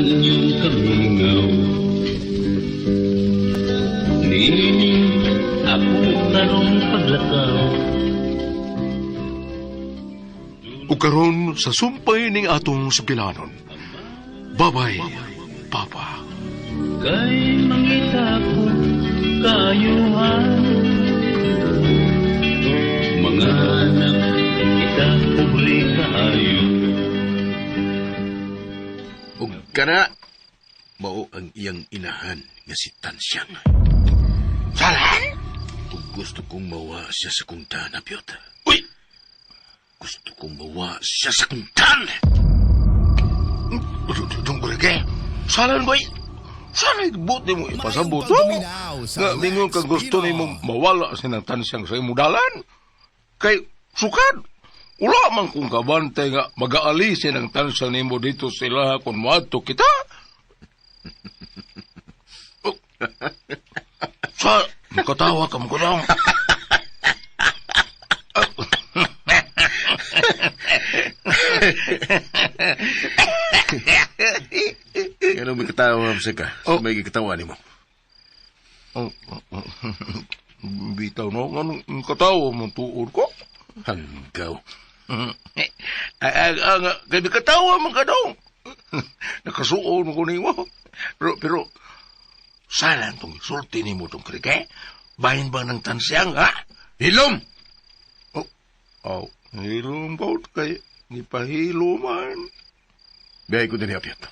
Ang inyong kamingaw. Niining ako karong paglakaw. Ug karon sa sumpay ning atong sugilanon. Babay, Papa. Kay mangita ko kaayuhan. Mga anak kita pobre kaayo. Ug kana mao ang iyang inahan nga si Tansyang. Salan? Ug gusto kong mawa siya sa kong tan, Apyot. Uy! Gusto kong mawa siya sa kong tan! Dong Greg, salan ba? Sana ibut nimo ipasabot. Oh? Nga mingon ka gusto nimo mawala sa nang tansyang sa imong dalan. Kay sukad. Wala man kung kabantay nga magaali ng tansyang nimo dito sila kung moadto kita. Oh. Sa makatawa ka mo ko dong. Ano may katawa sa ka? Oh. May gikatawa nimo. Oh, oh, oh. Bitaw no, nganong katawa mo tuod ko? Hanggaw. Ay, ay, ay, kay katawa man ka dong. Nakasuon ko nimo. Pero, salan tong sulti nimo tong krike? Bahin ba ng tansyang, ha? Hilom! Oh, oh, hilom ba kay gipahilo man. Biyahe ko din, Apyot.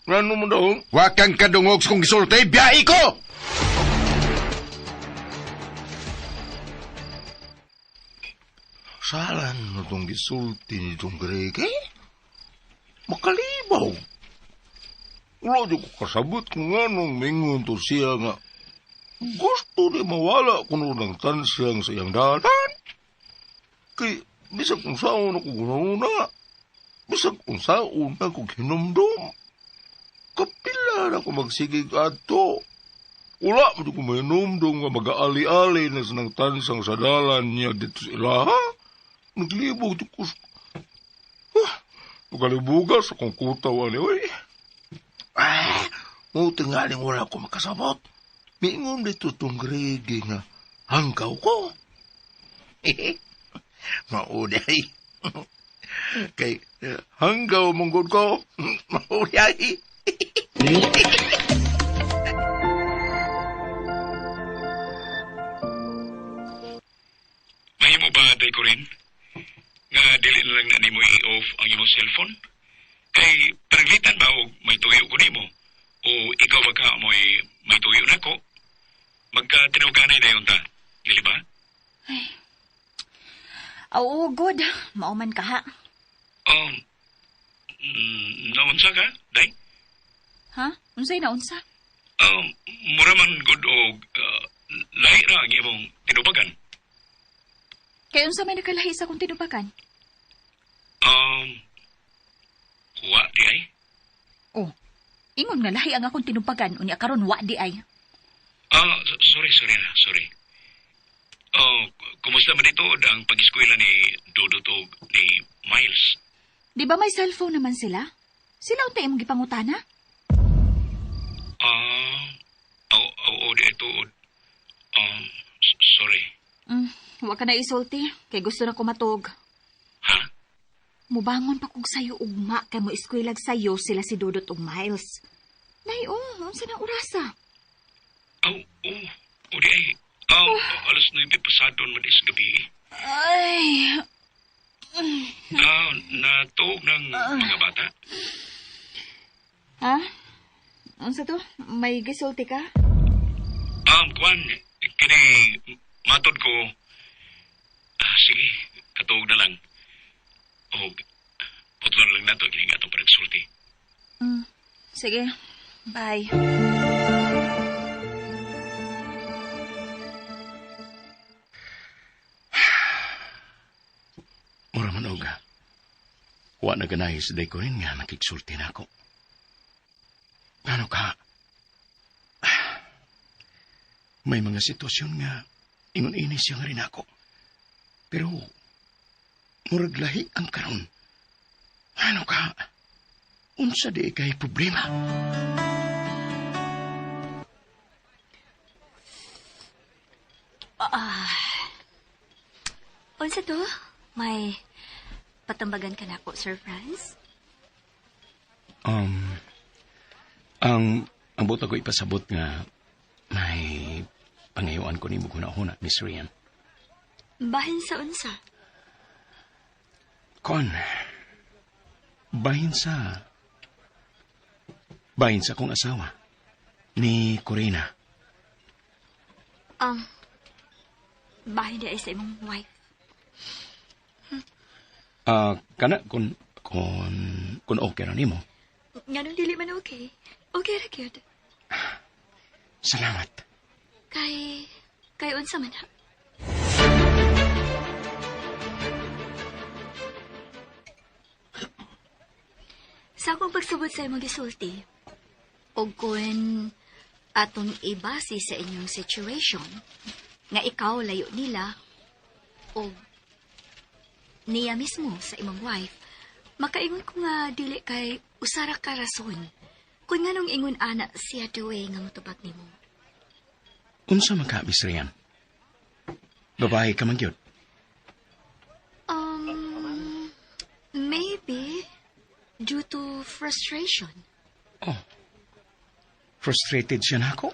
Ngano mo daw? Wa kang kadungog sa kong gisulti, biyahe ko! Salan mo tong gisulti ni tong Greg, eh? Makalibaw. Wala di ko kasabot kung anong mingon to siya nga gusto ni mawala kuno ng tansyang sa iyang dalan. Kay, bisag kung saon ako gununa, bisag kung saon ako hinumdum. Kapila na ako magsigig adto. Wala mo di ko mahinumdum nga mag-aali-ali na sa ng tansang sa dalan niya dito sa ilaha. Naglibog di ko. Nagalibugas akong kutaw ani, oy. Ah, mo tingaling wala ko makasabot. Miingon dito tong Gregi nga hanggaw ko. Mauday. Kay hanggaw mong gud ko. Mauday. Mahimo ba, day ko rin? Nga dili na lang na nimo i-off ang imong cellphone? Kay panaglitan ba og may tuyo ko nimo? O ikaw ba ka mo'y may tuyo na ko? Magka-tinawganay na yun ta, dili ba? Oo, good. Mauman ka ha. Naunsa ka, day? Ha? Unsay na unsa? Mura man good og lahi ra ang imong tinubagan. Kay unsa may nakalahi sa akong tinubagan? Wa di ay. Oh, ingon nga lahi ang akong tinubagan unya karon wa di ay. Sorry, sorry na, sorry. Oh, kumusta man dito ang pag-eskwela ni Dodot og ni Miles? Di ba may cellphone naman sila? Sila unta imong gipangutana? Oo, di ito. Sorry. Wa ka na isulti kay gusto na ko matug. Ha? Mubangon pa kog sayo ugma kay mo eskwelag sayo sila si Dodot ug Miles. Nay, oh, unsa nang orasa? Oh, oh, oh, di ay. 9:00 pasado man is gabi. Ay, Natuog ng mga bata. Ha? Unsa to? May gisulti ka? Kuan, kini matod ko. Sige, katuog na lang. O, putlo na lang nato kini nga atong panagsulti. Sige. Bye. Mura man og wa na ganahi sa day ko rin nga nakigsulti na ako. Ano ka? May mga sitwasyon nga ingon ini siya nga rin ako. Pero murag lahi ang karon. Ano ka? Unsa di kay problema? Unsa to? May patambagan ka na ako, Sir Franz? Ang buta ko ipasabot nga may pangayuan ko nimo huna-huna, Miss Rian. Bahin sa unsa? Kon, bahin sa akong asawa ni Corina. Bahin di ay sa imong wife. Kana kun okay ra nimo. Nganong dili man okay. Okay ra gyud. Salamat. Kay unsa man ha? Sa akong pagsubod sa imong gisulti, og kun atong ibase sa inyong situation, nga ikaw layo nila, og niya mismo sa imong wife, makaingon ko nga dili kay usara ka rason kung nganong ingon ana siya duwe nga motubag nimo. Unsa man ka, Miss Rian? Babae ka man gyud? Maybe due to frustration. Oh. Frustrated siya na ako?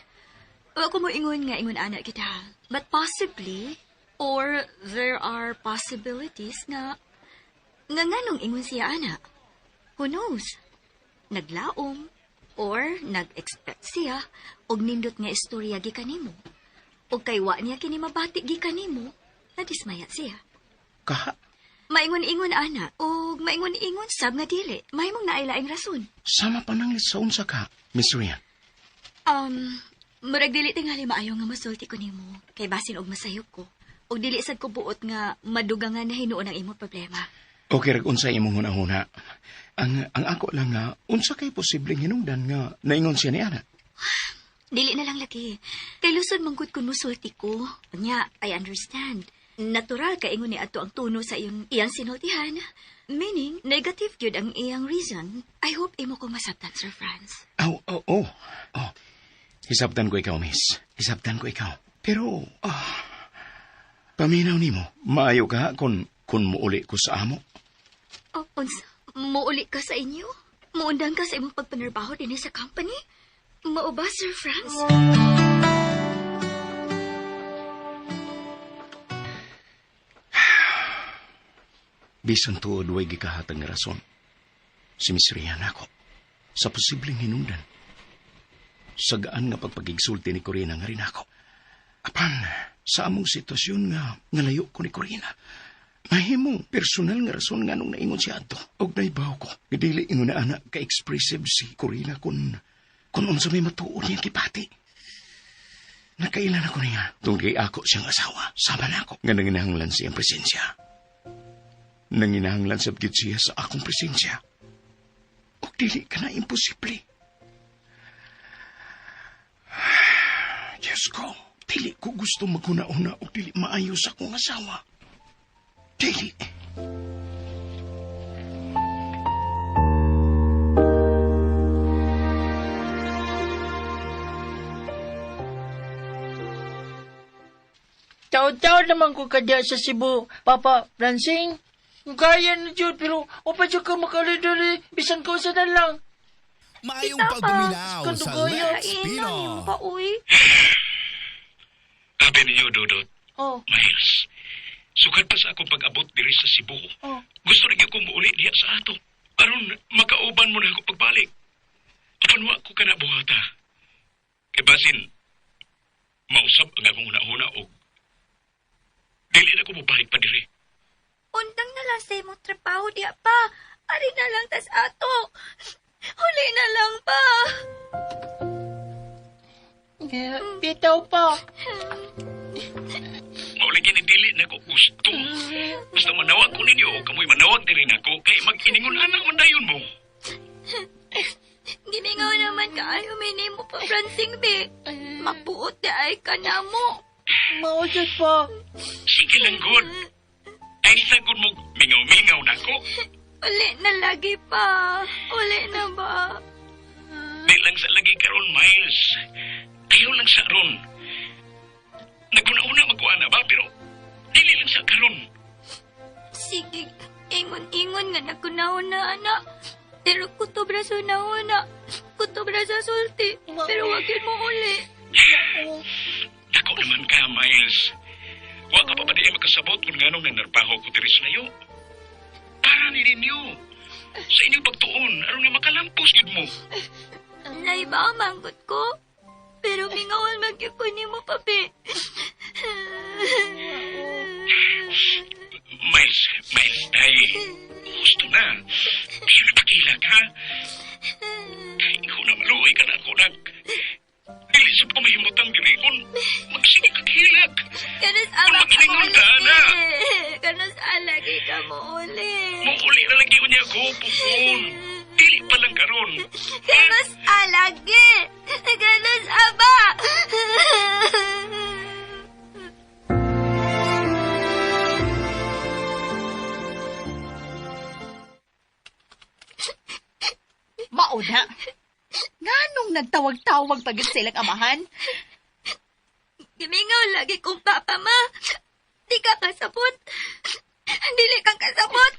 Wa ko mo ingon nga ingon ana kita. But possibly, or there are possibilities nga nganong ingon siya ana. Who knows? Naglaom or nag-expect siya og nindot nga istorya gikan nimo. Og kay wa niya kini mabati gikan nimo, nadismaya siya. Kaha? Maingon-ingon ana og maingon-ingon sab nga dili. Mahimong naay laing rason. Sama pa nang sa unsa ka, Miss Rian. Murag dili tingali maayo nga masulti ko nimo kay basin og masayop ko. Og dili sad ko buot nga madugangan na hinuon ang imong problema. Okay rag unsa imong hunahuna. Ang ako lang nga unsa kay posibleng hinungdan nga naingon siya ni ana. Dili na lang lagi. Kay lusod manggod kun musulti ko. Nya, I understand. Natural kay ingon ni adto ang tono sa iyang sinultihan. Meaning, negative gyud ang iyang reason. I hope imo ko masabtan, Sir Franz. Oh. Hisabtan ko ikaw, miss. Hisabtan ko ikaw. Pero, paminaw nimo, maayo ka kung muuli ko sa amo. Oh, unsa? Muuli ka sa inyo? Muundang ka sa imong pagpanarbaho dinhi sa company? Mao ba, Sir Franz? Bisan tuod way gikahatag nga rason. Si Miss Rian ako sa posibleng hinungdan. Sa gaan nga pagpagigsulti ni Corina nga rin ako. Apan, sa among sitwasyon nga ngalayo ko ni Corina, mahimong personal nga rason nga nung naingon siya adto. Og naibaw ko, dili ingon na anak ka-expressive si Corina kung unsa may matuod niyang kipati. Nakailan ako niya. Tungkol ako siyang asawa, sama na ako. Nga nanginahanglan siyang presensya. Nanginahanglan sa gyud siya sa akong presensya. Og dili ka na imposible. Diyos ko, dili ko gusto maghuna-una og dili maayo sa akong asawa. Dili. Taon-taon naman ko kadya sa Cebu, Papa Francing. Kaya na Jud, pero upa dyan ka makalidali, bisan ko sa na lang. Maayong pagduminaw sa Let's Pino. Pa, uy. Abi ninyo, Dodot. Oh. Miles, sukad pa sa akong pag-abot diri sa Cebu. Oh. Gusto rin ko muuli diya sa ato. Aron makauban mo na ako pagbalik. Apan wa ko ka na buhata. Kay basin, mausap ang akong una-una og dili na ko mobalik pa diri. Undang na lang sa imong trabaho diya pa. Ari na lang tas ato. Huli na lang pa. Bitaw pa. Mauli gini dili na ko gusto. Basta manawag ko ninyo o kamoy manawag diri nako kay mag-iningon anak man dayon mo. Gimingaw naman kaayo minimo pa, Francing be. Mapuot di ay ka na mo. Mausad pa. Sige lang gud. Ay sagod mo mingaw-mingaw nako. Uli na lagi pa. Uli na ba? Miles. Ayaw lang sa ron. Naguna-una magkuha na ba, pero dili lang sa karon. Sige, ingon-ingon nga nagkunaon na, anak. Pero kutob ra sa una. Kutob ra sa sulti. Pero wag yun mo uli. Dako naman ka, Miles. Wa ka pa ba di makasabot kung nganong nanarbaho ko diri sa layo? Para ni ninyo. Sa inyong pagtuon, aron nga makalampos gid mo. Naiba ang manggot ko. Pero mingawan magyud ko nimo, papi. Miles, Miles, day. Gusto na. Ayaw na pakilak, ha? Kay ikaw na maluoy ka na ako nag... Dili sa pamahimutang diri kung magsige ka hilak. Kanus Kung ama ka mo maglingon ka, uli. ana. Kanus alagi ka mo uli. Muuli na lagi niya ako, pupun. Dili pa lang karon. Kanus alagi. Kanus ama. Mauna. Nganong nagtawag-tawag pagit sa ilang amahan? Gimingaw lagi kong papa, ma. Di ka kasabot. Dili kang kasabot.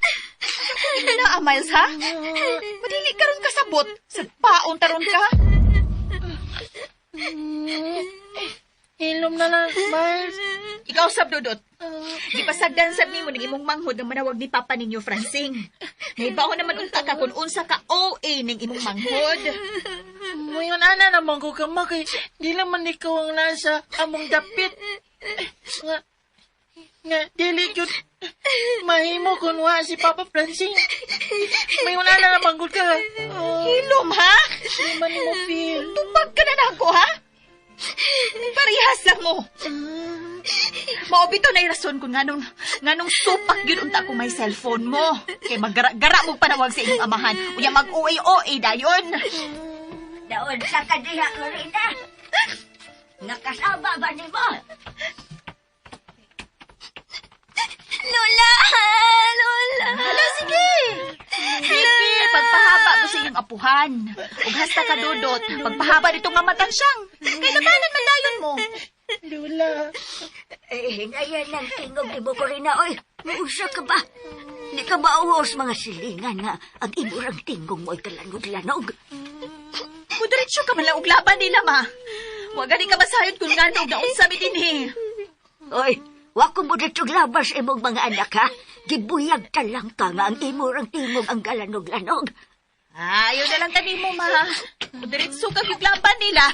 Ano na, ah, Miles, ha? Madili ka ron kasabot. Sa paon taron ka. Hilom na lang, Miles. Ikaw, sab Dudot. Gipasagdan sab nimo ning imong manghod nga manawag ni Papa ninyo, Francing. Nahibaw naman unta ka kung unsa ka OA ning imong manghod. Ngayon, ana naman ko ka, ma, kay di naman ikaw ang nasa among dapit. Nga, nga, dili yun. Mahimo kung wa si Papa Francine. Mayon, ana naman ko ka. Oh, Hilom, ha? di man mo feel. Tupag ka na nako, ha? Parehas lang mo. Mao bitaw na rason kung nganong supak yun unta kung may cellphone mo. Kay maggara-gara mo panawag sa inyong amahan. Unya mag-OA-OA dayon. Daon sa kadiha, Corina. Nakasaba ba ni mo? Lola! Lola! Hala, sige. Sige, pagpahaba ko sa inyong apuhan. Ug hasta ka dudot, pagpahaba dito nga matang siyang. Kay labanan man dayon mo. Lola. Eh, hinayan ng tingog ni mo, Corina. Oy, muusa ka ba? Di ka ba uos mga silingan nga ang imurang tingog mo ay kalanog-lanog? Mudiretso ka man lang og laban nila, ma. Wa gani ka masayod kung ngano og naunsa mi dinhi. Oy, wa ko mo dito labas imong mga anak, ha? Gibuyag ka lang ka nga ang imurang tingog ang galanog-lanog. Ayaw na lang kanimo, ma. Mudiretso ka og laban nila.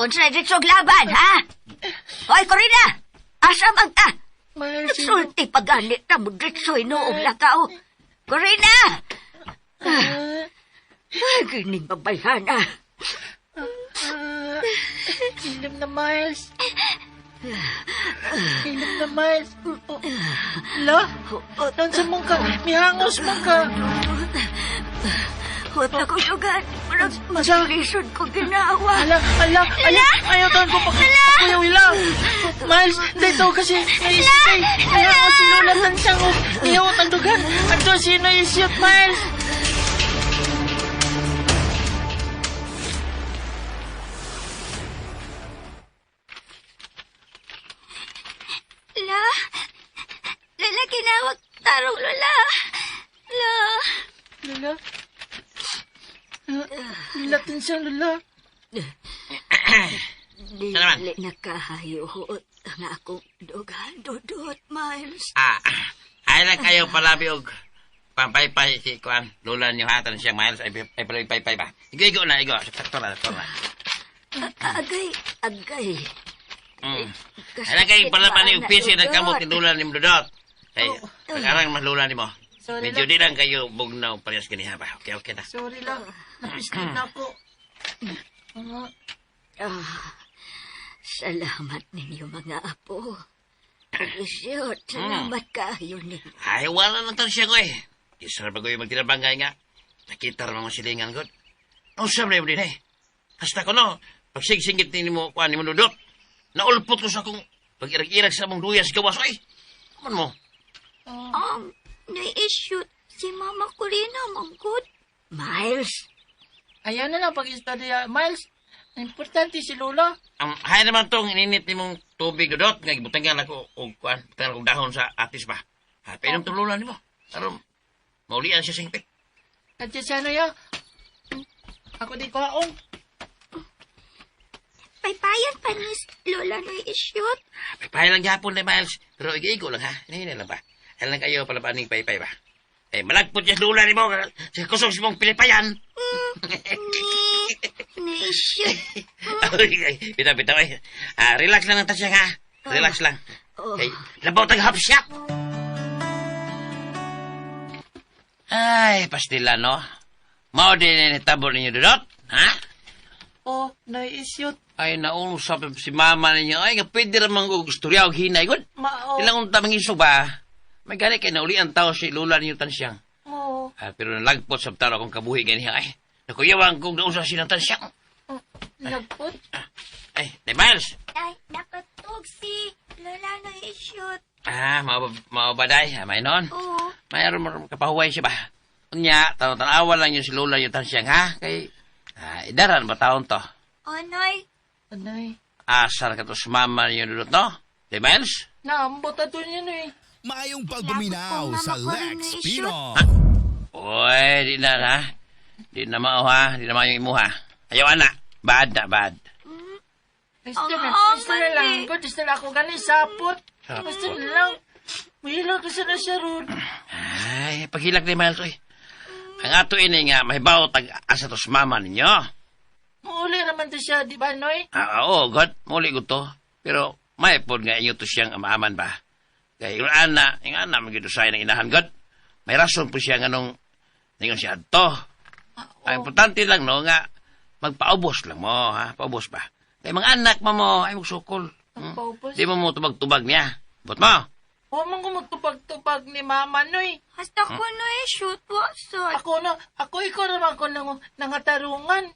Unsa dito laban, ha? Hoy, Corina! Asa man ka? Miles, Sulti paganit na mo dito inuog lakaw. Corina! Ay, gining babayhana. Hilom na, Miles. Hilom na, Miles. Oh, La, nansa mong ka. Mihangos mong ka. Huwag na ko sugat. Parang maglisod ko ginawa. Ala, ala, ala. Ayaw taon ko pa. Kuya, wala. Miles, dito kasi. Naisip eh. Mihangos si Lola tansang. Mihangos ang dugan. Anto sino isip, Miles? La! Lola, kinawag tarong Lola! La! Lola. Lola, tansang, Lola. Dili nakahayo ang akong dugan, Dudut, Miles. Ay lang kayo palabi og pampaypay si Kuan. Lola niyo hatan siya Miles ay ay palay ba. Igo igo na igo. Sakto na sakto na. Agay, agay. Ay lang kayo pala pa ni PC nagkamot ni Lola ni Dudot. Ay, nakarang mas Lola nimo. Sorry Medyo di lang kayo bugnaw parehas ganiha ba. Okay, okay na. Sorry lang. Napislit na ako. Salamat ninyo mga apo. Isyot, salamat kaayo ninyo. Ay, wala lang tan siya ko eh. Isa ra ba ko yung magtinabangay nga. Nakita ra mga silingan ko. Ang sabi mo din eh. Hasta ko no, pagsigsingit ni mo, kuan ni mo Dudot. Naulpot ko sa akong pag-irag-irag sa mong duyas gawas. Ay, man mo. Nai-issue si Mama Corina, manggod. Miles, Ayaw na lang pag-istorya, Miles. Importante si Lola. Hay naman tong ininit nimong tubig dudot nga gibutangan ako og kuan, butangan akong dahon sa atis ba. Ha, painom tong lola nimo. Aron maulian siya singpit. At siya na ya. Ako di ko aong. Paypayan pa ni Lola na isyot. Paypay lang gihapon na Miles, pero igo-igo lang ha. Hinay lang ba. Ay lang kayo pala ba ning paypay ba. Eh malagpot siya lola nimo sa kusog sa mong pilipayan. Ni-isyot. Bitaw, bitaw eh. Relax lang ang tasya ha. Relax lang. Okay. Labaw tag half shot. Ay, pastila no. Mao din ni tabo ninyo dudot, ha? Oh, naiisyot. Ay, nausap si mama ninyo. Ay, nga pwede ramang og istorya og hinay gud. Mao. Ilang unta mangisog ba? May gani kay naulian tao si lola ninyo tansyang. Oo. Pero nalagpot sa taro akong kabuhi ganiha ay. Nakuyawang kong nausa silang tansyang. Nagpot? Ay, day Miles. Ay, nakatog si Lola na isyot. Ah, mao ba day? May noon. Oo. Mayroon mo kapahuway siya ba? Unya, tanaw-tanawa lang yung si Lola yung tansyang, ha? Kay, idaran ba taon to? Onoy. Onoy. Asar ka to sa mama ninyo dudot, no? Di Miles? Naambot na doon yun, eh. Maayong pagpaminaw sa Lex Pino. Uy, di na, ha? Di na mao, ha? Di na mao yung imuha. Ayaw, ana. Bad na, bad. Gusto na, gusto na lang. Gusto na ako gani, sapot. Gusto na lang. Mahilak kasi na siya ron. Ay, paghilak ni Miles, uy. Ang ato ini nga, mahibaw tag asa to sa mama ninyo. Muuli naman to siya, di ba, Noy? Oo, God. Muli ko to. Pero may pod nga inyo to siyang amaaman ba? Kaya yung ana, magidusay ng inahan, God. May rason po siya nga nung ningon siya ato. Ang importante lang, no, nga magpaubos lang mo, ha? Paubos ba? Kaya mga anak mo mo, ay magsukol. Magpaubos? Di mo mo tubag-tubag niya. But mo? Huwag mong kumagtubag-tubag ni Mama, Noy. Hasta ko, Noy, shoot, wasot. Ako na, ako ikaw naman ko nangatarungan.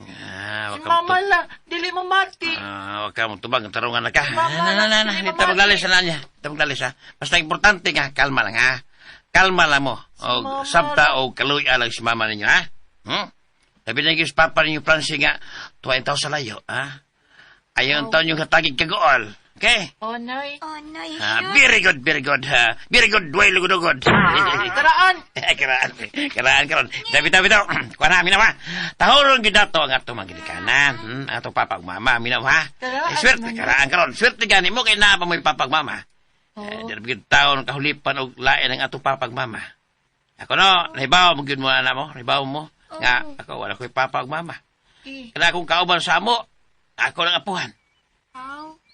Si Mama lang, dili mamati. Wag ka mong tubag, ang tarungan na ka. Mama Na, lang, na, dili Hindi ta maglalis na niya. Hindi ta maglalis, ha. Basta importante nga, kalma lang, ha. Kalma lang mo. O, sabta o kaluya lang si mama ninyo, ha? Sabi na yung papa ninyo, Francie, nga, tuwain tao sa layo, ha? Ayaw ang taon yung hatagig kagool. Okay? Oh, Noy. Oh, Noy, Very good, very good. Very good, duay lugod-lugod. Karaan! Karaan. Karaan, karon. Tabi, tabi, tabi. Kuha na, minaw, ha? Tahuron gid nato ang atong mga ginikanan. Atong papa ug mama, minaw, ha? Karaan. Swerte, karaan, karon. Swerte gani mo kay naa pa mo'y papa ug mama. Di na gid taon kahulipan og lain ang atong papa ug mama. Ako no, nahibaw mo gyud mo ana mo, nahibaw mo nga ako wala ko'y papa ug mama. Kana akong kauban sa amo, ako lang apuhan.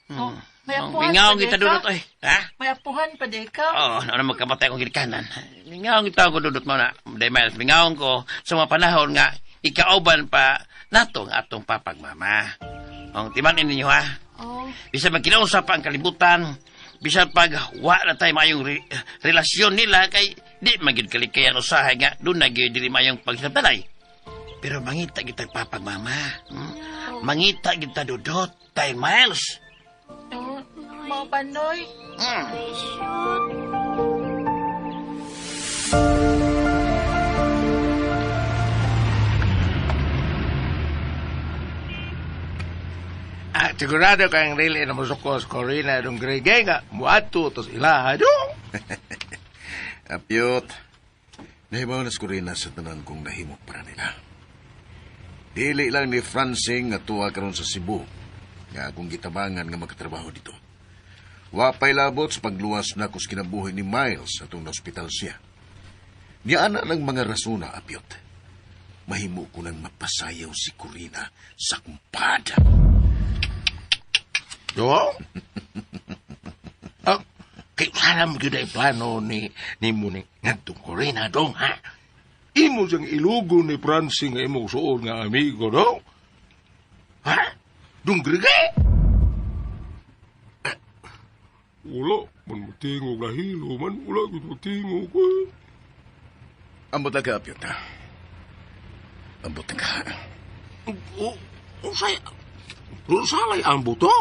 Oh, may apuhan Mingaw pa kita di ka? dudot oy. Ha? May apuhan pa di ka? Oo, na magkamatay akong ginikanan. Mingaw kita ko dudot mo na. Day Miles, mingaw ko sa mga panahon nga ikauban pa nato ang atong papag mama. Ang timanin ninyo ha. Oh. Bisan magkinausap pa ang kalibutan, bisan pag wa na tayo maayong relasyon nila kay di magyud kalikayan usahay nga doon na gyud dili maayong pagsinabtanay. Pero mangita kita papag mama. Mangita kita dudot tay Miles. Oh, mga panoy. Sigurado kang really na musukos Corina dong Grege nga muadto tos ilaha dong. Apyot, nahibaw na si Corina sa tanan kong nahimo para nila. Dili lang ni Francing nga tuwa karon sa Cebu nga akong gitabangan nga magkatrabaho dito. Wa pa'y labot sa pagluwas na kus kinabuhi ni Miles atong na-ospital siya. Niya ana ng mga rasona, Apyot. Mahimo ko nang mapasayaw si Corina sa kumpada. Yo? Kay sana mo gyud ay plano ni nimo ni ngadtong Corina dong ha. Imo siyang ilugo ni Francine nga imong suod nga amigo dong. Ha? Dong Grege? Wala man matingog na hilo man, wala gud matingog ko. Ambot lang ka, Apyot, ha? Ambot lang ka. Usay, salay ambot to.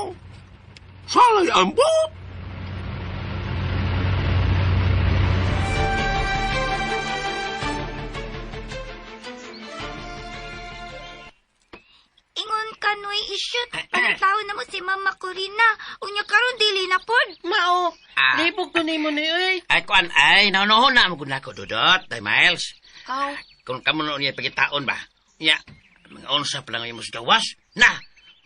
Salay ambot. Isyot, panitaw na mo si Mama Corina. Unya karon dili na pod. Mao, Ah. libog ko nimo ni oy. Ay, kuan, ay, nahunohon na mo ko, Dudot. Ay, Miles. Aw, Kung kamo noon niya pagitaon ba? Nya, mga onsa pa lang yung gawas. Na,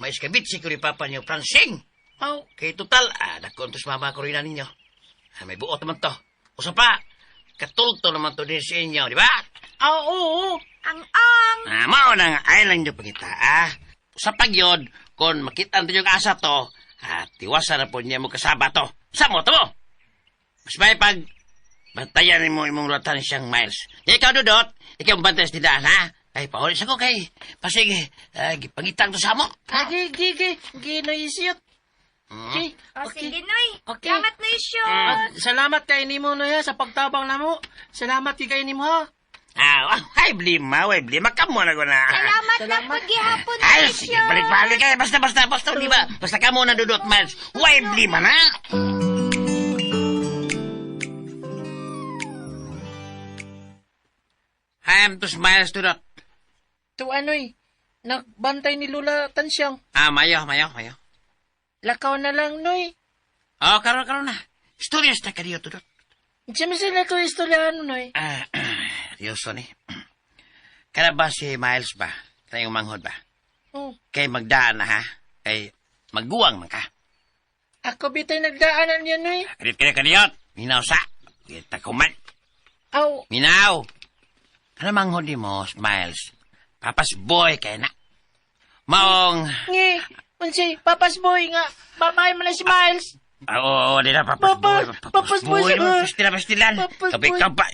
may iskabit si kuri papa niyo, Francing. aw, Kay total, dako ang mama ko rin na ninyo. Ah, may buot naman to. Usa pa, katulto naman to din sa inyo, di ba? aw, oo. Ang ang. Ah, mao na nga, ay lang nyo pangita, ah. Sa pagyod, kung makita nyo yung asa to, tiwasan na po niya mo kasaba to. Sa mo, to mo! Mas may pag bantayan mo imong latan siyang Miles. Ya, ikaw, Dudot, ikaw ang bantay sa tindahan, ha? Ay, pahuli sa ko kay. Pasig, gipangitang to sa mo. Agi, gi, gi, gi, no isyot. Gi, O, sige, Noy. Okay. Salamat, Noy, Isyot. Ah, salamat kay nimo no ya sa pagtabang namo. Salamat kay nimo ha. Ah, ay, blima, ay, blima, kamo na ko na. Salamat, na Salamat. paghihapon, Noy, Ay, sige, Isyot. balik-balik ay. Basta, basta, basta, di ba? Basta kamo na, Dudot, Miles. Way, blima na. Hi, I'm to Miles, Dudot. To anoy, nagbantay ni Lula Tansyang. Ah, mayo, mayo, mayo. Lakaw na lang noy. Oh, karon, karon na. Stories na kadiyo, Dudot. Unsa man sila ko istoryahan noy? Ah, seryoso ni. Kana ba si Miles ba? Tayong manghod ba? Oh, Kay magdaan na, ha? Kay magguwang man ka. ako bitay nagdaanan niya noy. Kadiyot, kadiyot, kadiyot. Minaw sa. Kita kuman. Aw, Minaw. Ano manghod ni mo, Miles? Papas boy kay na. Maong... ngi, unsay papas boy nga babae man na si Miles. Ah, oo, di na, papas boy. Papas boy siya. Pastila, pastilan. Papas Kapi, boy. kapa.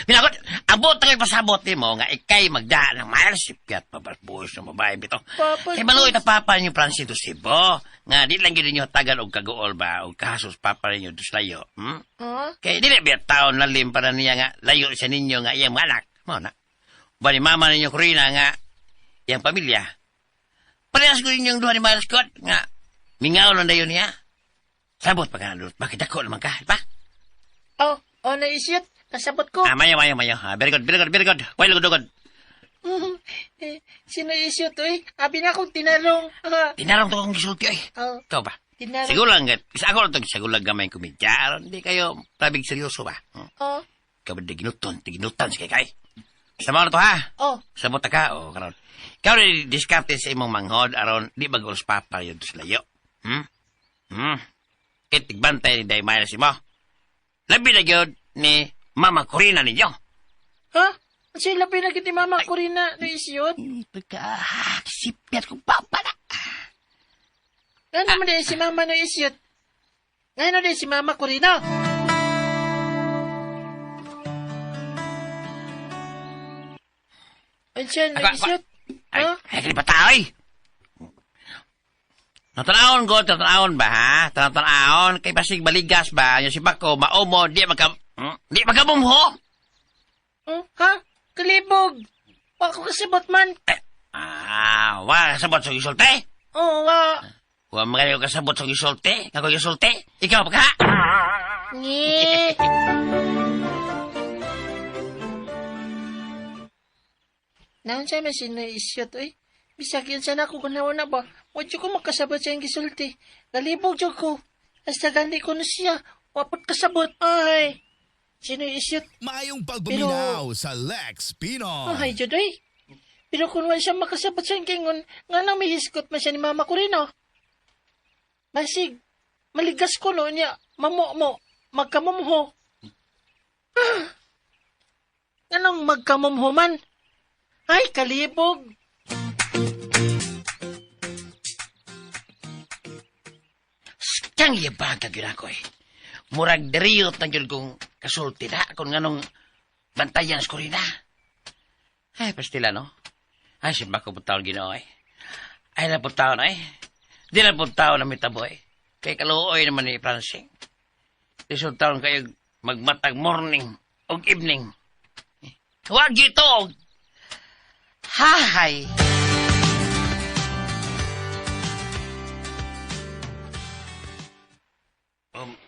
Minakot, abot ang ipasabot ni mo nga ikay magdaan ng Miles. Sipyat, papas boy sa babae bito. Papas Kay maluoy ta papa ninyo Francis to Cebu. Nga, di lang yun ninyo tagal og kaguol ba, o kasos papa ninyo to layo. Hmm? Ha? Kay dili biya taon lalim para niya nga layo sa ninyo nga iyang mga anak. Mao na. Ba ni mama ninyo Corina nga iyang pamilya. Parehas ko ninyong duha ni Miles Scott nga mingaw lang dayon niya. Sabot pa ka na Dudot. Bakit dako naman ka, di ba? Aw, oh, na isyot. Kasabot ko. Ah, mayo, mayo, mayo. Ah, very good, very good, very good. Well, good, good. Eh, sino isyot oy? Abi na akong tinarong. Ah, Tinarong to akong gisulti, ay. Aw, Ikaw ba? tinarong. Siguro lang, isa ako lang to, siguro lang gamay komedya. Aron, Hindi kayo tabig seryoso ba? Hmm? Oh, Ikaw ba di ginuton, di ginutan si kay kay? Sama na to, ha? oh. Sabot ta ka, o karon. Ikaw rin diskarte sa imong manghod aron di mag-ulos papa yun sa layo. Hmm? Hmm? Kay tigbantay ni Day Miles mo. Labi na gyud ni Mama Corina ninyo. Ha? Unsay labi na gid ni Mama Corina na isyot? Pagka, sipyat kong papa na. Ano man din si Mama na isyot? Ngano din si Mama Corina? Unsa na isyot? Ay, Ha? ay, kini ay. Natanawon ko, tanawon ba, ha? Tanawon, kay basig baligas ba? Yung si Bako, maumo, di magka... Di magkamumho! Ha? Kalibog! Wa ko kasabot man. Ah, wa kasabot sa gisulti? Oo, wa. Wa mga kasabot sa gisulti? Kako gisulti? Ikaw pa ka? Ngi. Naon siya man sino isyot, oy. Bisag yun sana ko kunawa na ba? Wa jud ko makasabot sa iyang gisulti. Nalibog jud ko. Hasta gani ko na siya. Wapot kasabot. Ay. Sino isyot? Maayong pagpaminaw sa Lex Pinoy. Ay, jud oy. Pero kung wala siya makasabot sa iyang kingon, nga nang may hiskot man siya ni mama ko rin, oh. Masig, maligas ko no niya, mamo mo, magkamumho. Ah, anong magkamumho man? Ay, kalibog. Kang yabaga gyud ako eh. Murag deriyot na gyud kong kasulti na kung nganong bantayan sa Corina. Ay, pastila no? Ay, simba ko po taon Ginoo eh. Ay, na po taon ay. Di na po taon na mitabo eh. Kay kaluoy naman ni Francine. Lisod taon kayo magmatag morning og evening. Huwag gito og hahay.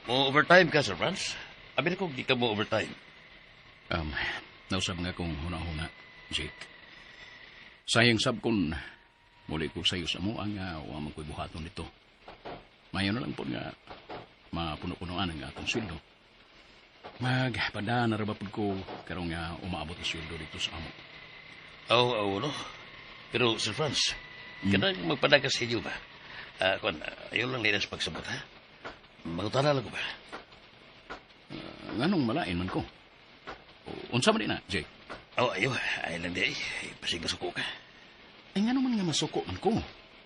Mo overtime ka, Sir Franz? Abi ko di ka mo overtime. Nausab nga kong huna-huna, Jake. Sayang sab kung Muli ko sayo sa mo ang wa man ko'y buhaton nito. Mayo na lang po nga mapuno-punoan ang atong sweldo. Magpada na ra ba pud ko karong nga umaabot ang sweldo dito sa amo. Aw, aw, no? Pero, Sir Franz, kanang magpada ka sa inyo ba? Kuan, ayaw lang nila sa pagsabot, ha? Mangutana lang ko ba? Nganong malain man ko? Unsa man di na, Jake? Aw, ayaw. Ayaw lang di ay. Pasig masuko ka. Ay, ngano man nga masuko man ko?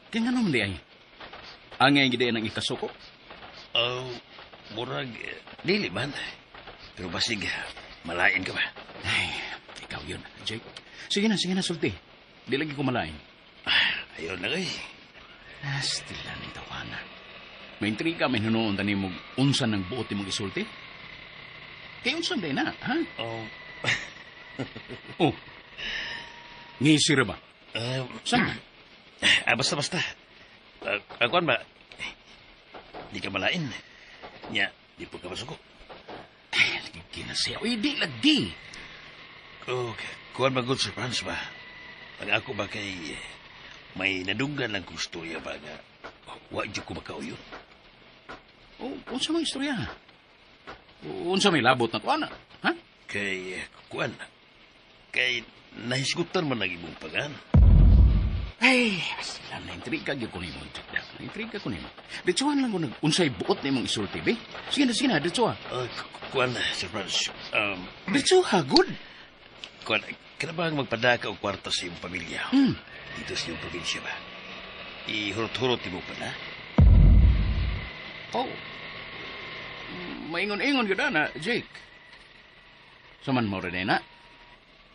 Kaya ngano man di ay? Angay gid ang ikasuko? Aw, murag, dili man. Pero basig, malain ka ba? Ay, ikaw yun, Jake. Sige na, sulti. Di lagi ko malain. Ayaw na kay. Astila ng tawana. May intriga, may hinuon tani mo unsa ng buot mong isulti. Kaya unsa day na, ha? Oh. Oh. Ngisira ba? Saan? Basta. Kuan ba? Di ka malain. Nya, di po ka masuko. Ay, lagi kinasiya. Uy, di lagi. Oh, kuan ba good Sir Franz ba? Ang ako ba kay may nadunggan lang kong istorya ba nga wa jud ko makauyon. Oh, unsa may istorya? Unsa may labot na kuana? Ha? Kay kuan. Kay nahisgutan man ang imong pagan. Ay, sila na intriga gyud ko nimo. Na intriga ko nimo. Ditsuhan lang ko nag unsay buot nimong isulti, be. Sige na, ditsuha. Kuan, Sir Franz. Ditsuha, good. Kuan, kana ba ang magpadaka og kwarta sa imong pamilya? Dito sa iyong probinsya ba? Ihurot-hurot nimo pa na? Oh. Maingon-ingon gyud ana, Jake. Saman mo rin na.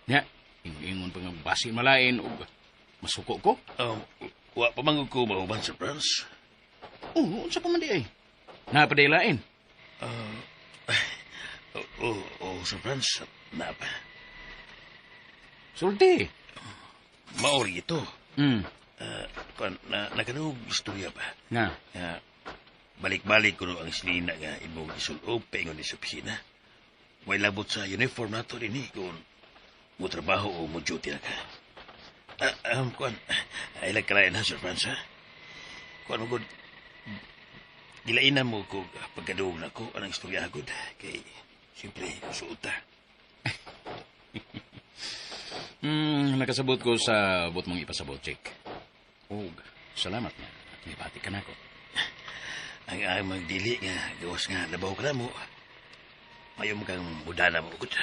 Nya, ingon-ingon pa nga basi malain og masuko ko. Wa pa man ko mahuman, Sir Franz. Oh, unsa pa man di ay? Napadaylain. Oh, Sir Franz, napa. Sulti. Maori ito. Kuan, nakanuog istorya ba? Nga. Nga, balik-balik kuno ang sinina nga imong isulob paingon ni sa opisina. May labot sa uniform nato dinhi kung mo trabaho o mo duty na ka. Kuan, ay lang kalayan ha, Sir Franz, ha? Kuan mo gud, gilainan mo ko pagkaduog na ko anang istorya gud kay siyempre suot ta. Nakasabot ko sa buot mong ipasabot, Jake. Og salamat nga nibati ka nako. Ang ang magdili nga gawas nga labaw ka na mo. Mayo mo kang mudana mo gud.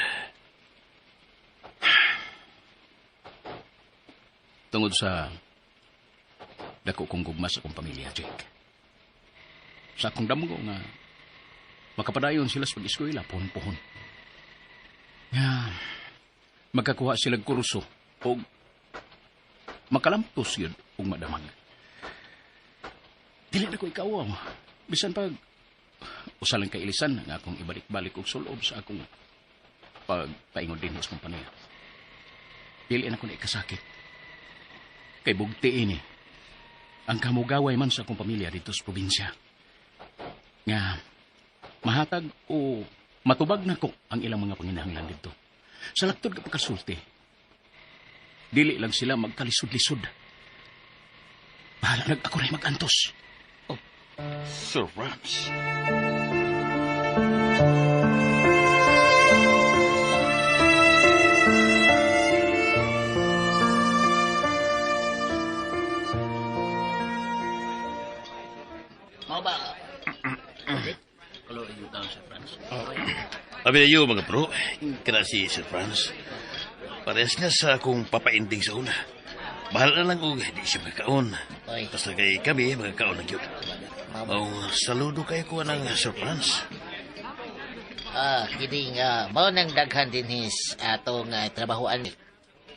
Tungod sa dako kong gugma sa akong pamilya, Jake. Sa akong damgo nga makapadayon sila sa pag-eskwela, puhon-puhon. Nga magkakuha sila kurso o makalamtos yun og madamag. Dili na ko ikaw. Bisan pag usa lang kailisan nga akong ibalik-balik og sulob sa akong pagpaingon din sa kompanya. Dili na ko na ikasakit. Kay bugti ini. Ang kamugaway man sa akong pamilya dito sa probinsya. Nga mahatag o matubag na ko ang ilang mga panginahanglan dito. Sa laktod ka pagkasulti, dili lang sila magkalisod-lisod. Bahala nag ako rin mag-antos. Oh, Sir Franz. Mao ba? Hello, you down, Sir Franz. Abi na yun, mga bro. Kana si Sir Franz. Parehas na sa akong papainding sa una. Bahala na lang og di siya magkaon. Basta kay kami, magkaon na yun. Oh, saludo kayo ko ng Sir Franz. Kini nga, mao nang daghan din his atong trabahoan.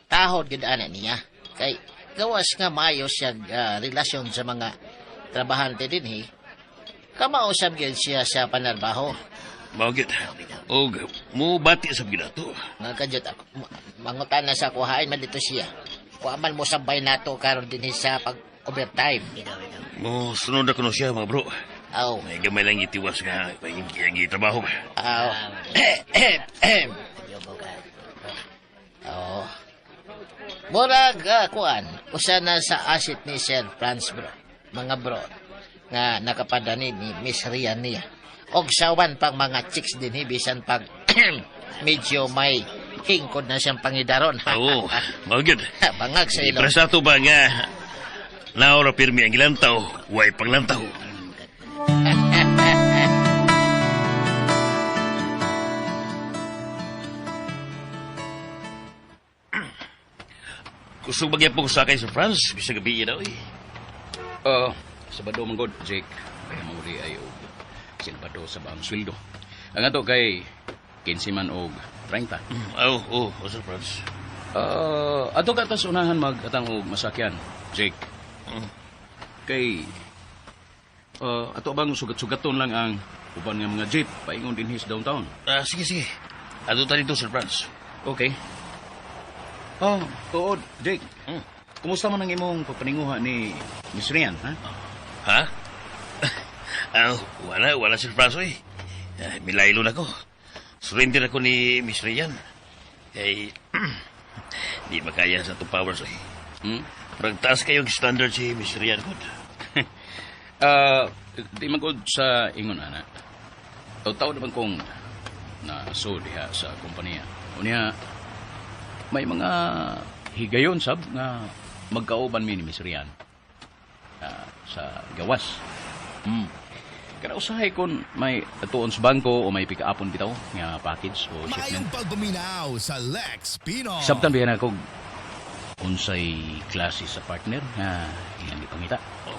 Tahod gyud ana niya. Kay gawas nga maayo siya relasyon sa mga trabahante dinhi. Kamao sab gyud siya sa panarbaho. Mao gyud. Og mo bati sab gyud ato. Nga kadyot ako mangutan na sa kuhain man dito siya. Kuha man mo sabay nato karon dinhi sa pag overtime. Mo sunod ako no siya mga bro. Aw. May gamay lang itiwas nga pag trabaho ba. Aw. Oh. Murag kuan, Usa na sa asset ni Sir Franz bro, mga bro, nga nakapadani ni Miss Rian niya. Og sawan pang mga chicks din bisan pag medyo may hingkod na siyang pangidaron. Oo, mao gyud. Bangag sa ilong. Para sa ato ba nga naura pirmi ang gilantaw, way panglantaw. Kusog magyapon ko sa kay Sir Franz, bisag gabi daw eh. Sabado man god, Jake. Kaya manguli ay og Silbado sa baang sweldo. Ang ato kay 15 man og 30. Oo, oh, Sir Franz. Ato ka tas unahan mag-atang og masakyan, Jake. Kay ato bang sugat-sugaton lang ang uban nga mga jeep paingon dinhi sa downtown. Sige, sige. Ato ta dito, Sir Franz. Okay. Oh, tuod, Jake. Kumusta man ang imong pagpaninguha ni Miss Rian, ha? Ha? Wala, Sir Franz, oy. Milaylo na ko. Surrender ako ni Miss Rian. Kay, di makaya sa itong powers, oy. Parang taas kayong standard si Miss Rian, good. Di man gud sa ingon, ana. Taw-taw naman kong naso diha sa kompanya. Unya, may mga higayon, sab, nga magkauban mi ni Miss Rian sa gawas. Kada usahay kon may atuon sa bangko o may pikaapon bitaw nga package o shipment. Maayong pagpaminaw sa Lex Pinoy. Sabtan biyan ako unsay klase sa partner nga iyang gipangita. Oh.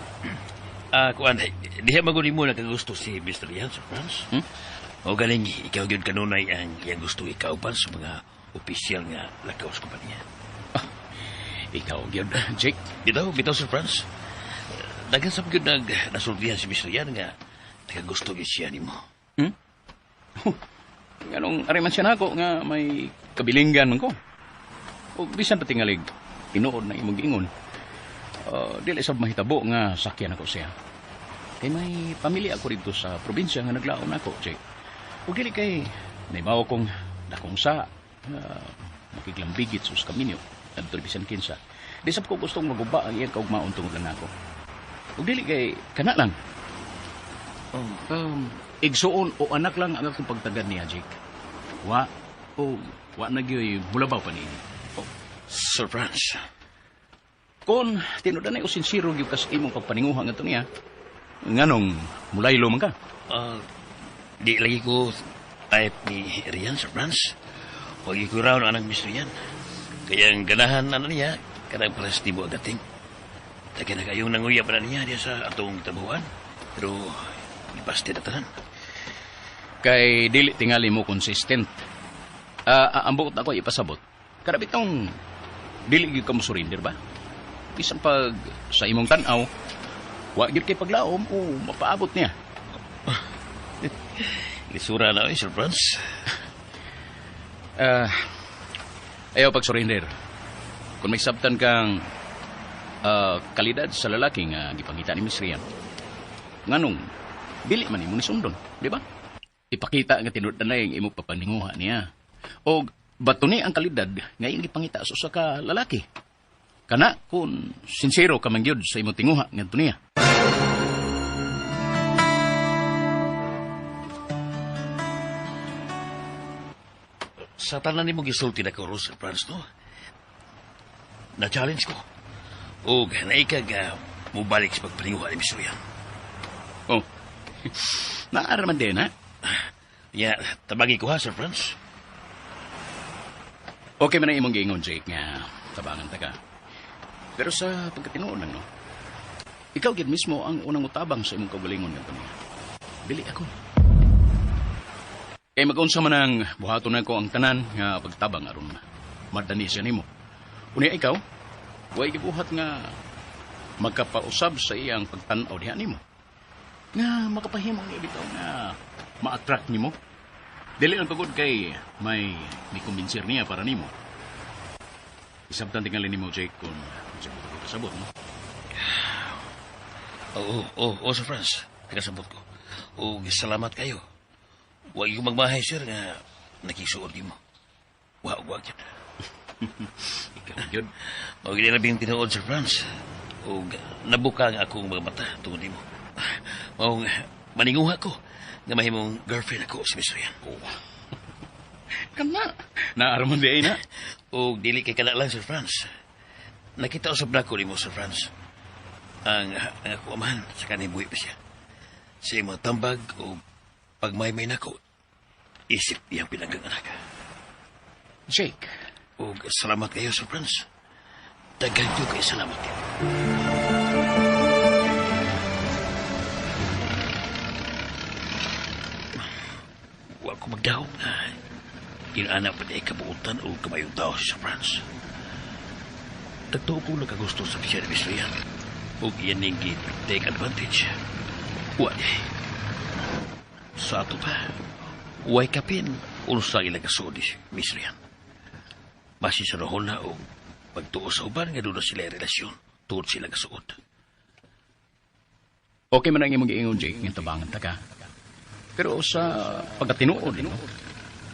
Kuan, diha maguni mo nakagusto si Mr. Rian, Sir Franz. O galing, ikaw gyud kanunay ang iyang gusto ikauban sa mga opisyal nga lakaw sa kompanya. Ikaw gyud, Jake. Bitaw, Sir Franz. Daghan sab gyud nasultihan si Mr. Rian nga nakagusto gyud siya nimo. Nganong ari man siya nako nga may kabilinggan man ko. O bisan pa tingalig tinuod na imong giingon. Dili sab mahitabo nga sakyan ako siya. Kay may pamilya ako dito sa probinsya nga naglaon ako, Jake. O dili kay naibaw kong dakong sa makiglambigit sa kaminyo adto bisan kinsa. Di sab ko gustong maguba ang iyang kaugmaon tungod lang nako. O dili kay kana lang. Igsuon o anak lang ang akong pagtagad niya, Jake. Wa na gyoy mulabaw pa niini. Oh, Sir Franz. Kung tinuod na o sinsiro gyud ka sa imong pagpaninguha ngadto niya, nganong mulaylo man ka? Di lagi ko type ni Rian, Sir Franz. Huwag ko raw na anang Miss Rian. Kaya ang ganahan na niya, kanang pares ni mo agating. Taga na kayong nanguya pa na niya diya sa atong tabuhan. Pero ipaste na tanan. Kay dili tingali mo consistent. Ang buot ako ipasabot. Karabitong dili gyud ka mo surrender ba? Bisan pag sa imong tan-aw, wa gyud kay paglaom o mapaabot niya. Lisura na oy, Sir Franz. Ayaw pag-surrender. Kung may sabtan kang kalidad sa lalaki nga gipangita ni Miss Rian, nganong dili man imo ni sundon, di ba? Ipakita nga tinuod na ang imong papaninguha niya. O bato ni ang kalidad nga iyang gipangita sa usa ka lalaki. Kana kung sinsero ka man gyud sa imong tinguha ngadto niya. Sa tanan nimo gisulti na ko, Sir Franz, no? Na-challenge ko. O naikag mubalik sa pagpaninguha ni Miss Rian. Oh. Naaraman din, ha? Ya, tabagi ko ha, Sir Franz. Okay man ang imong giingon, Jake, nga tabangan ta ka. Pero sa pagkatinuon lang, no? Ikaw gid mismo ang unang mutabang sa imong kaugalingon ngadto niya. Dili ako. Kay mag-unsa man ang buhaton nako ang tanan nga pagtabang aron madani siya nimo. Unya ikaw, way gibuhat nga magkapausab sa iyang pagtan-aw diha nimo. Nga makapahimo niya bitaw nga ma-attract nimo. Dili lang pagod kay may mikumbinser niya para nimo. Isabtan tingali nimo, Jake, kung sa ko kasabot, no? Oo, Sir Franz. Kasabot ko. O, salamat kayo. Huwag yung magmahay, sir, nga nakisuod mo. Wag yun. Yun. Mao gid na bing tinuod, Sir Franz. Ug nabuka ang akong mga mata tungod nimo. Mao maninguha ko nga mahimong girlfriend ako si Miss Rian. Oh. Kana. Naaraman di ay na. Ug dili kay kana lang, Sir Franz. Nakita usab nako nimo, Sir Franz. Ang ako amahan sa kanang buhi pa siya. Sa imong tambag o pagmaymay nako, isip iyang pinanggang anak. Jake. Ug salamat kayo, Sir Franz. Daghan ko kay salamat kayo. Wa ko magdahom na inana pa niya kabuutan o kamayong tao si Sir Franz. Tagtuo ko nakagusto sa siya ni Miss Rian. O iyan ning take advantage. Wa di. Sa ato pa, way kapin unsa ilang kasuod ni Miss Rian. Basi sa rohon na o pagtuo sa uban nga doon na sila relasyon tuod sila kasuod. Okay man ang imong giingon, Jake, nga tabangan ta ka. Pero sa pagkatinuod, no?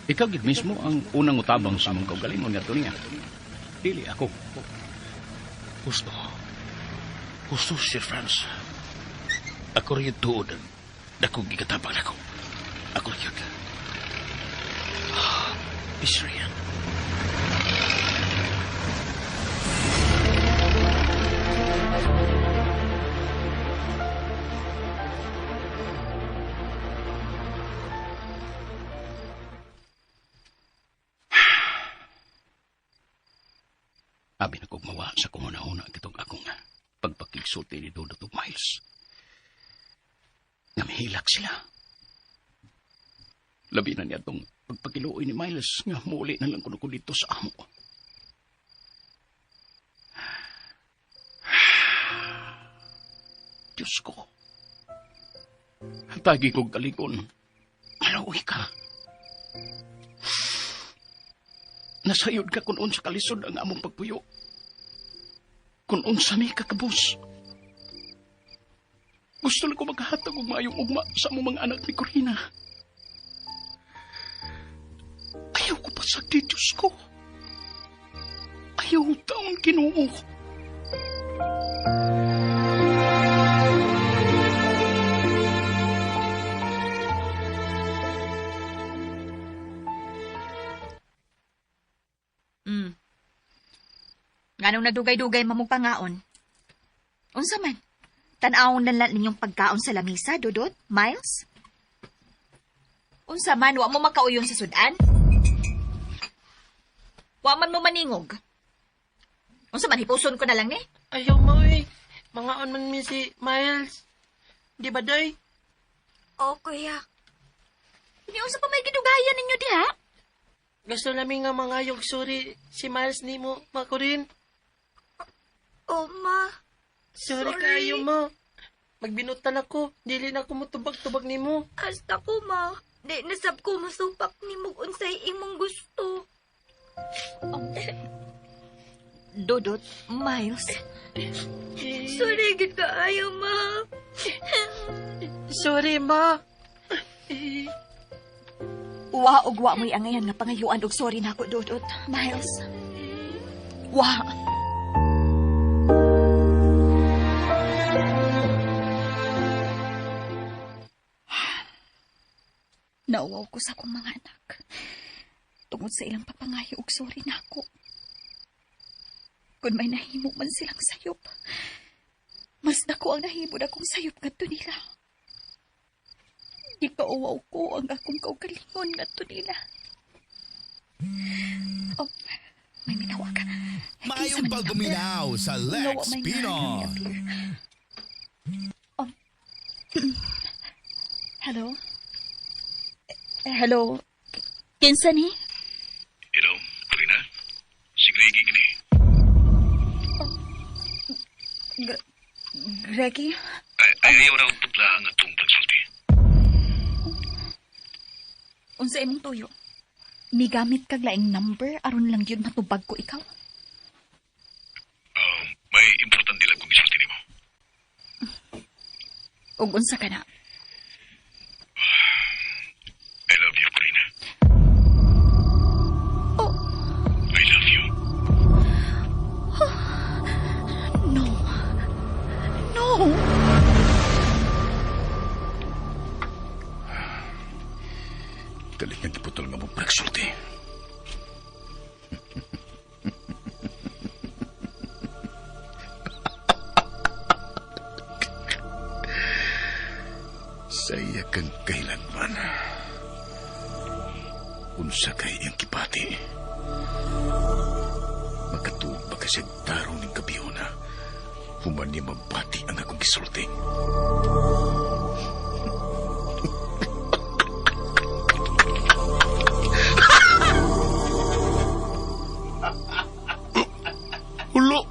Ikaw gid mismo ang unang utabang sa imong kaugalingon ngadto niya. Dili ako. Gusto. Gusto, Sir Franz. Ako rin yung tuod ang dakong gikatabang ako. Ako rin yun. Miss Rian. Abi na kog mawa sa kumuna-una kitong akong pagpakigsulti ni Dudut ug Miles. Namihilak sila. Labi na niya itong pagpakiluoy ni Miles nga muli na lang kuno ko dito sa amo. Diyos ko. Tagi kog kalikon. Maluwi ka. Nasayod ka kung unsa kalisod ang among pagpuyo. Kung unsa mi kakabus. Gusto lang ko maghatag og maayong ugma sa among mga anak ni Corina. Ayaw ko pasagdi, Diyos ko. Ayaw taon Ginoo. Nganong nagdugay-dugay mamong pangaon? Unsa man? Tan-awon na lang ninyong pagkaon sa lamisa, Dudut, Miles? Unsa man, wa mo makauyon sa sudan? Wa man mo maningog? Unsa man, hipuson ko na lang ni? Ayaw mo eh. Mangaon man mi si Miles. Di ba, Day? Oo, kuya. Hindi unsa pa may gidugayan ninyo diha? Gusto namin nga mangayog sorry si Miles ni mo, Makurin. Oh, ma. Sorry, kayo, ma. Magbinutan ako. Dili na ako mutubag-tubag ni mo. Hasta ko, ma. Di nasab ko masupak ni mo unsay imong gusto. Dudut, Miles. Sorry, gid kaayo, ma. Sorry, ma. Wa og wa mo'y angayan nga pangayuan og sorry nako, Dudut, Miles. Wa. Nauwaw ko sa akong mga anak. Tungod sa ilang papangayo og sorry nako. Kung may nahimo man silang sayop, mas dako ang nahimo na akong sayop ngadto nila. Gikauwaw ko ang akong kaugalingon ngadto nila. Oh, may minawag. Maayong pagguminaw sa Lex Pinoy. Oh. Hello? Hello? Kinsa ni? Hello, Corina. Si Greggy gini. Greggy? Ay, ayaw raw putla ang atong pagsulti. Unsa imong tuyo? Migamit kag laing number aron lang yun matubag ko ikaw? May importante lang kung isulti nimo. Ug unsa ka na? I love you, Corina. Oh. I love you. Unsa kay iyang kipati? Makatuog ba kasi tarong ning kabihona? Human niya mabati ang akong gisulti. Hulo!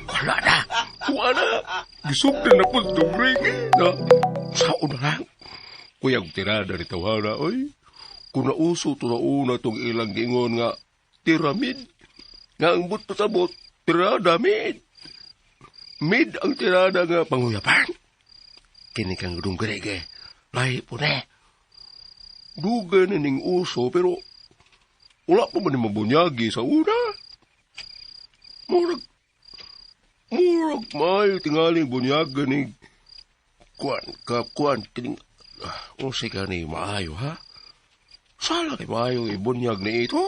Wala na! Wala! Gisugdan na po itong ring. Na, saon na lang. Kuyang tirada ni Tawhana, oy. Kung nauso to na una itong ilang gingon nga tiramid. Nga ang buto sa bot, tirada mid. Mid ang tirada nga panguyapan. Kini kang dunggrege. Lahi po na. Duga na ning uso pero wala pa man ni mabunyagi sa una. Murag maayo tingaling bunyaga ni kuan ka kuan kining unsay ka ni maayo ha? Sala kay maayo ibunyag ni ito.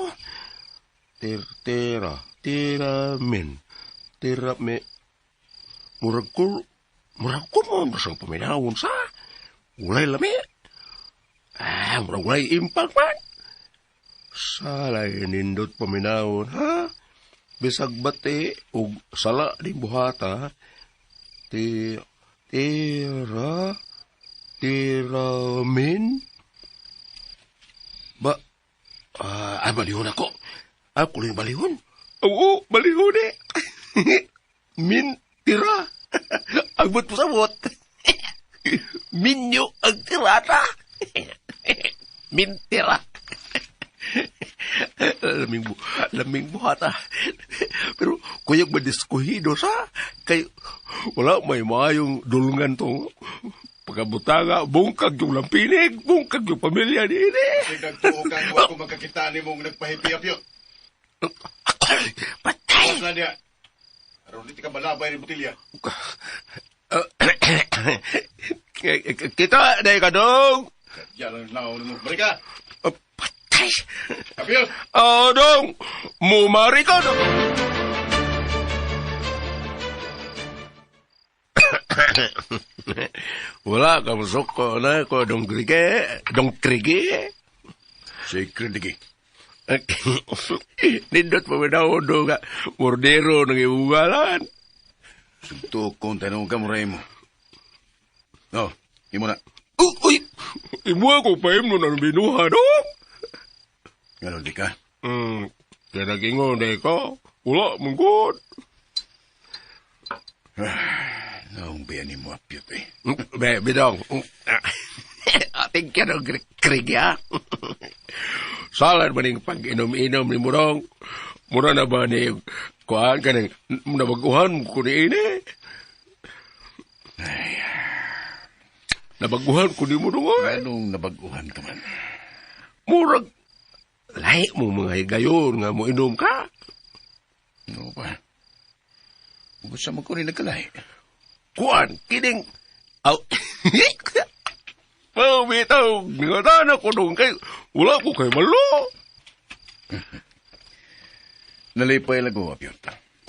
Tira tiramin tira me murag ko mo sa paminawon sa walay lami. Ah, murag walay impact man. Sala nindot paminawon ha? Bisag bate og sala ning buhata tira tiramin ba balihon ako. Ako lang balihon. Oo, balihon eh. Min tira. Agbot po sa bot. Minyo ang tirata. Min tira. Laming buhata. Pero kuyog madiskuhido sa kay wala may maayong dulungan to. Pagkabutanga, bungkag yung lampinig, bungkag yung pamilya ni ini. Nagtuo kang wa ko magkakita ni mong nagpahipi-apyo. Patay! Mas na niya. Aron di ka malabay ni Butilya. Kita, dahil ka dong. Yan ang naon mo. Balik ka! Patay! Apyo! Dong! Mumari ka dong! Wala ka masuko na ko, dong krige. Dong krige. Secret digi. Nindot pa daw do nga mordero ng ibugalan. Sugto kong tanong ka mo mo. Oh, imo na. Uy! Imo ako pa imo na binuha, no? Ganon di ka? Kaya nagingon na ko. Wala, mungkod. Naong bayan ni mo apyot eh. Be, bidong. Ating ka ng krige, ha? Salan ba ning pag-inom-inom ni Murong? Mura na ba ni kuhaan ka ng nabaguhan ko ni ini? Nabaguhan ko ni Murong. Anong nabaguhan ka man? Murag, lahi mo mga higayon nga mo inom ka. No ba? Gusto mo ko rin nagkalahi. Kuan, kining... Aw... Oh, bitaw, nangatan ako doon kay... Wala ko kay malo. Nalipay lang ko, Apyot.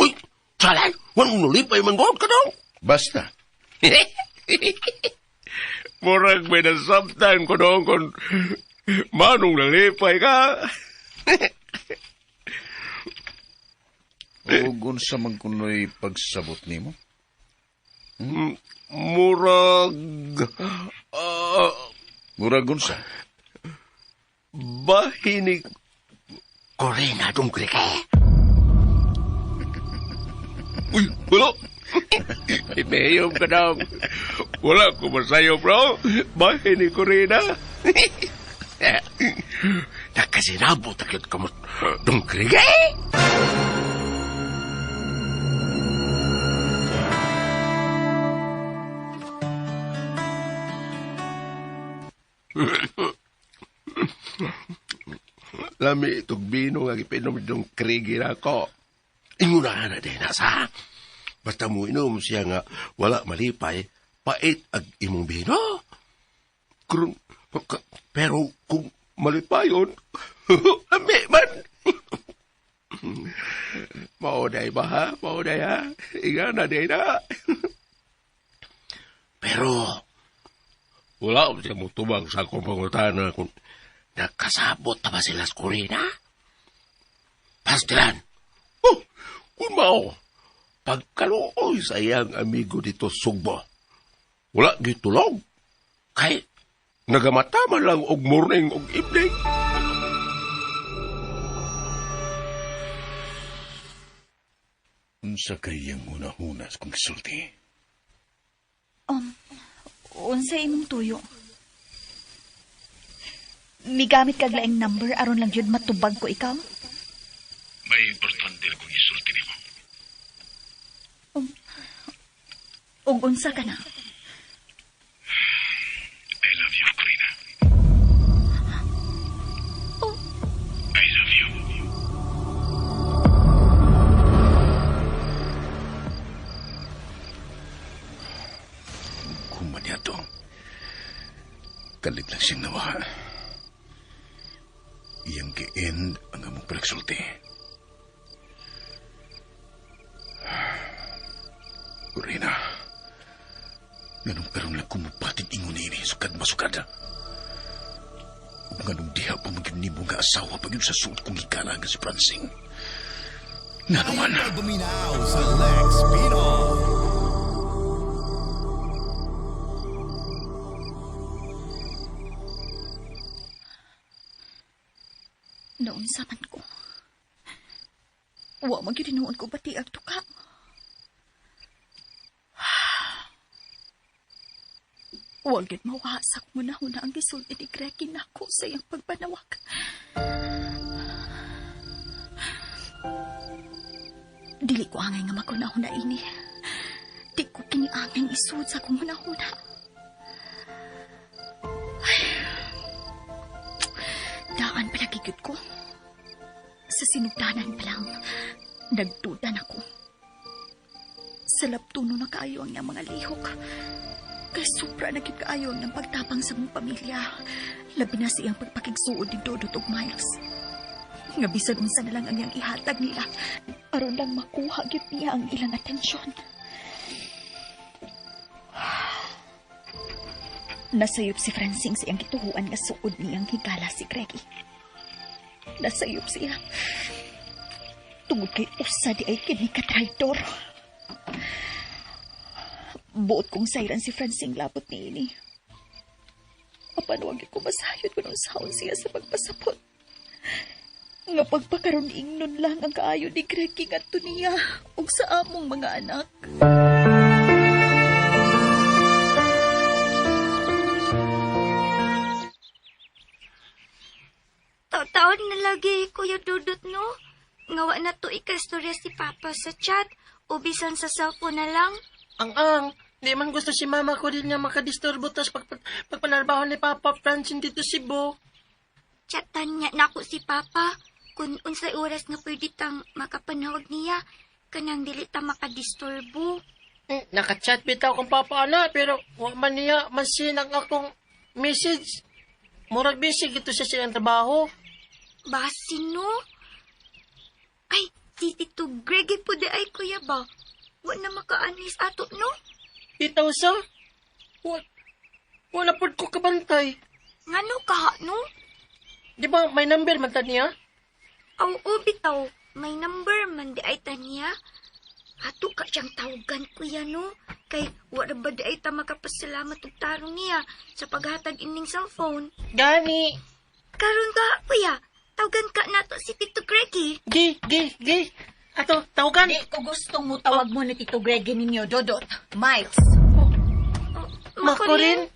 Uy, salan! Wala mo nalipay man god ka dong. Basta. Murag may nasabtan ko doon kung manong nalipay ka. Ugon sa mangkunoy pagsabot nimo? Murag... Murag unsa? Bahinig... Korina dong krike. Uy, wala. Imeyom ka daw. Wala ko masayo, bro. Bahinig Korina. Nakasinabot agad ka mo dong krike. Lami itong bino nga gipinom itong krigi na ako. Ingunahan na din sa. Basta mo inom siya nga wala malipay, pait ag imong bino. Pero kung malipayon, lami man. Mauday ba ha? Mauday ha? Inga na din ha? Pero, wala ko siya mutubang sa akong pangutana kung Nakasabot na ba sila sa Corina? Pastilan. Oh, kung mao, pagkaluoy sa iyang amigo dito Sugbo, wala gitulog. Kay, nagamata man lang og morning og evening. Unsa kay iyang huna-hunas kung gisulti? Unsa imong tuyo? Migamit kag laing number aron lang yun matubag ko ikaw? May importante na kong isulti nimo. Ug unsa ka na? I love you, Corina. Oh. I love you. Kung man niya to, kalit lang siyang nawa. Iyang gi-end ang among pagsulti. Corina, nganong karon lang kumupating ingon ini, sukad masukad. Ug nganong diha pa man gyud nimo nga asawa pa gyud sa suot kong higala nga si Francing. Ngano man? Pagbinaw sa Lex Pino. Noon sa man ko. Wa man gyud hinuon ko bati ang tuka. Wa gyud mawa sa akong hunahuna ang gisulti ni Greggy nako sa iyang pagpanawag. Dili ko angay nga maghunahuna ini. Di ko kini angay isud sa akong hunahuna. Ay. Daan palagi gyud ko. Sa sinugdanan pa lang, nagduda na ko. Sa laptuno na kaayo ang iyang mga lihok. Kay supra na gyud kaayo ang iyang pagtabang sa mong pamilya. Labi na sa iyang pagpakigsuod ni Dodot ug Miles. Nga bisan unsa na lang ang iyang ihatag nila, aron lang makuha gyud niya ang ilang atensyon. Nasayop si Francine sa iyang gituhuan nga suod niyang higala si Greggy. Nasayop siya. Tungod kay usa di ay kini ka traidor. Buot kong sayran si Francine labot niini. Apan wag ko masayod kung unsaon siya sa pagpasapot. Nga pagpakaron ingnon lang ang kaayo ni Greggy ngadto niya ug sa among mga anak. Taon na lagi, Kuya Dudut, no? Nga wa na to ika-istorya si Papa sa chat o bisan sa cellphone na lang. Ang, di man gusto si Mama ko din nga makadisturbo tas pagpanarbaho ni Papa Francine dito si Bo. Chatan niya nako si Papa kung unsay oras nga pwede tang makapanawag niya kanang dili ta makadisturbo. Nakachat bitaw kong Papa ana pero wa man niya masin ang akong message. Murag busy gito siya sa iyang trabaho. Basin no? Ay, si Tito Greggy po di ay kuya ba? Wa na makaanis ato no? Bitaw sa? Wala pod ko kabantay. Ngano ka no? Di ba may number man ta niya? Oo, bitaw. May number man di ay ta niya. Ato ka siyang tawagan kuya no? Kay wala ba di ay ta makapasalamat og tarong niya sa paghatag ining cellphone? Gani. Karon ka kuya, tawagan ka nato si Tito Greggy. Gi. Ato, tawagan. Di ko gustong mo tawag mo ni Tito Greggy ninyo, Dodot. Miles. Makurin.